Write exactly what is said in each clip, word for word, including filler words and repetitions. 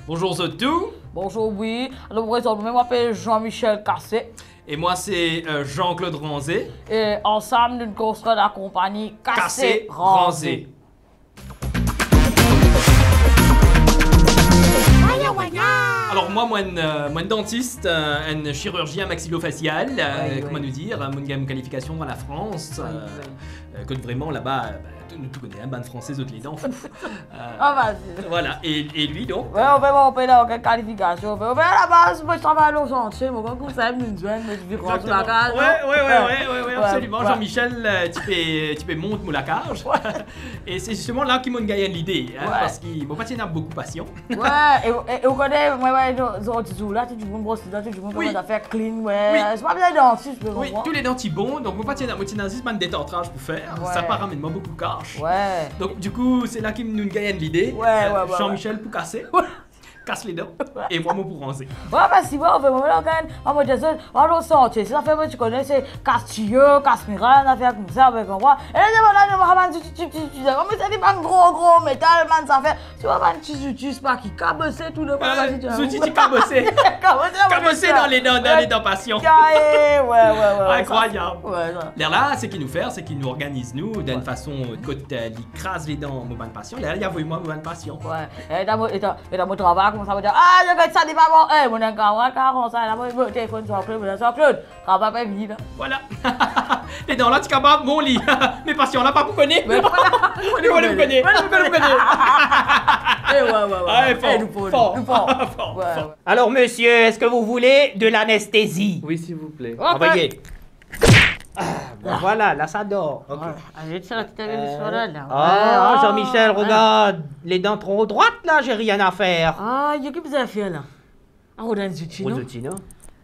Bonzour zot tou. Bonzour, wi. Alor, mo prezant mwa, mo apel Jean-Michel Cassé. E mwa se, euh, Jean-Claude Ranzé. E ansam nou konstrir lakonpagni Cassé Cassé Ranzé. Ranzé. Alor mwa, mo enn, euh, mo enn dantis, euh, enn chirizien maxilofacial, euh, Wi, wi. Kouma nou dir, euh, mo gagn mo kalifikasion an Lafrans, Wi, euh, wi. Euh, kot vreman laba, euh, ba, tou, nou tou kone, hein, bann Franse, zot ledan, fouf. Euh, Ah, vas-y. Voilà. E, e li, donk? Wi, anfin, mo pa gagn okenn kalifikasion. Anfin, anfin, alabaz, mo ti travay lor santie, mo, koumsa, mo vinn zwenn, mo ti vinn rant Exactement. Lakaz, Wi, non? wi, wi, Wi. wi, wi, Wi, absoliman. Wi. Jean-Michel, euh, ti pe, ti pe mont mo lakaz. Wi. E se zisteman la ki mo gagn enn lide, hein, Wi. Parski mo pa ti ena boukou pasion. Wi, e, e, e ou kone, mwa, mwa, zot, zot, zot, la, tou dimoun bros dan, tou dimoun Wi. Koumans a fer clean, wi. Wi. Se pa bizin dantis, mo Wi, konpran. Tou ledan ti bon, donk mo pa ti ena, mo ti ena zis bann detartraz pou fer. Wi. Sa pa ramenn mwa boukou kas. Wi. Donk, dikou, se la ki nou gagn enn lide. Wi, euh, wi, wi, Jean-Michel wi. Pou kase. Kas ledan. E mwa, mo pou ranze. Wi, parski, wi, anfin, mo, la, kan, mwa, mo dir zot, mwa, lor santie, se zafer, mo, ti kone, se kas tiyo, kas miray, zafer koumsa, ou konpran. E la, mo, la, mo, bann zouti, ti, ti, ti, ti, mo, se bann gro, gro metal, bann zafer. Ti vwa bann ti zouti, pa ki kabose tou le mwa, Euh, zouti ti kabose. Kabose, kabose dan ledan, dan ledan pasion. Wi, wi, wi, wi, Inkrwayab. Sa, wi, sa. Lerla, seki nou fer, seki nou organiz nou dan enn fason kot, euh, li kraz ledan mo bann pasion. Lerla, li avoy mwa mo bann pasion. Wi. E dan mo, e dan, e dan mo travay, koumsa, mo dir, ah, regarde sa, li pa bon. Eh, mo ena enn kamarad, kamarad, sa, la, mo, mo telefonn Jean-Claude, mo dir, Jean-Claude, travay pa vini la. Voilà. Ledan la ti kapav bon li. Me pasion la pa pou kone. Me voilà, pou kone. Me pou kone. Eh, wi, wi, wi. Ah, eh, for, Eh, nou for, for. Nou for. For, Wi, for. Wi. Alors, monsieur, est-ce que vous voulez de l'anesthésie ? Oui, s'il vous plaît. Ok. Envoyez. Ah, ben voilà, là, ça dort. Ok. Wi, ale, sa, ti ena Euh, listwar la. Ah, Wi. Jean-Michel, Wi. Regarde, les dents trop droites, là, j'ai rien à faire. Ah, yo ki bizin fer la? Ah, ou dan zouti, Ou non? Zouti, non?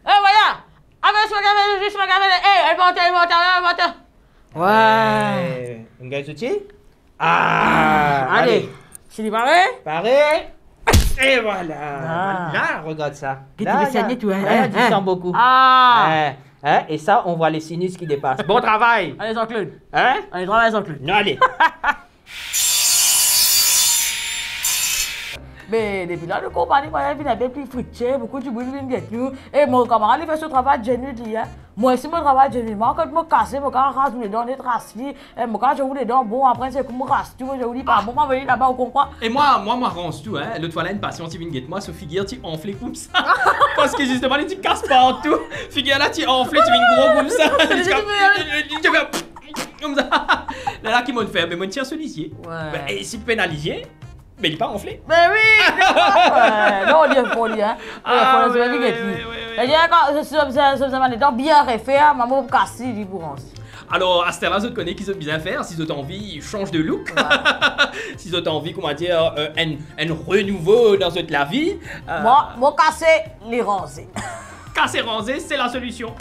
Eh, voilà! Ah, mais je me gave, je me gave, eh, elle monte, elle monte, elle monte. Wi. Eh, ou gagn zouti? Ah, ale. Ale. Si li pare? Pare. Et voilà. Ah. Là, regarde ça. Qui Là, te là. Saigne, toi, Là, hein, tu hein. Sens beaucoup. Ah. Hein, hein, et ça, on voit les sinus qui dépassent. Bon travail. Ale, Jean-Claude. Hein? Ale, travay, Jean-Claude. Non, ale. Me depi la, nou konpagni, mwa, vinn enpe pli friktir, boukou dimoun vinn get nou. E mo kamarad, li fer so travay de nuit, li, hein. Mwa osi, mo travay de nuit. Mwa, kan mo kase, mo kapav raz mo ledan, net ras li. E mo kapav dir ou ledan, bon, apre, se kouma mo ras tou, mo dir ou li pa bon, mo avoy li laba, ou konpran? E mwa, mwa, mo ranz tou, hein. Lot fwa la, enn pasion ti vinn get mwa, so figir ti anfle koumsa. Parski zisteman, li ti kas partou. Figir la ti anfle, ti vinn gro koumsa. Li ti fer koumsa. Lerla ki mo fer, be mo tir so lizie. Wi. Be, e si pena lizie, be li pa anfle. Be wi, wi. Non, li for li, hein. Wi, ah, for li, wi, wi, wi, wi. Sedir, kan, si, si, si, si, si, bien refer, mwa, mo kas li pou ranz. Alor, aster la, zot kone ki zot bizin fer, si zot anvi change de look. Wi. Si zot anvi, kouma dir, euh, enn, enn renouvo dan zot lavi, euh, Mwa, mo kase, li ranze. Kase ranze, se la solision.